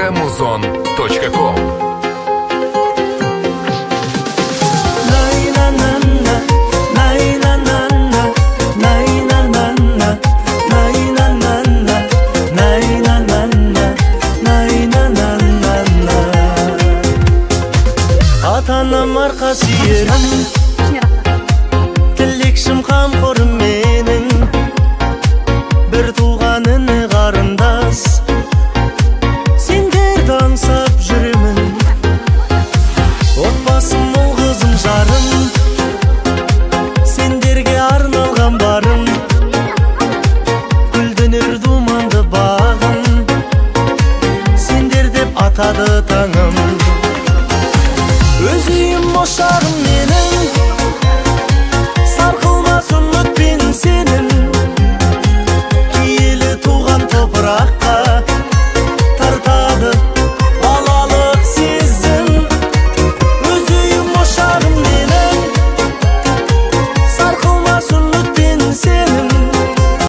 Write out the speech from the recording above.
tvmuzon.com. Ата-анам арқа сүйерім, тілекшім қамқорым менің, бір туған іні қарындас, сендерді аңсап жүремін. Отбасым ұл қызым жарым, сендерге арналған барым, гүлденер думанды бағым, сендер деп атады таңым. Өз үйім ошағым менің.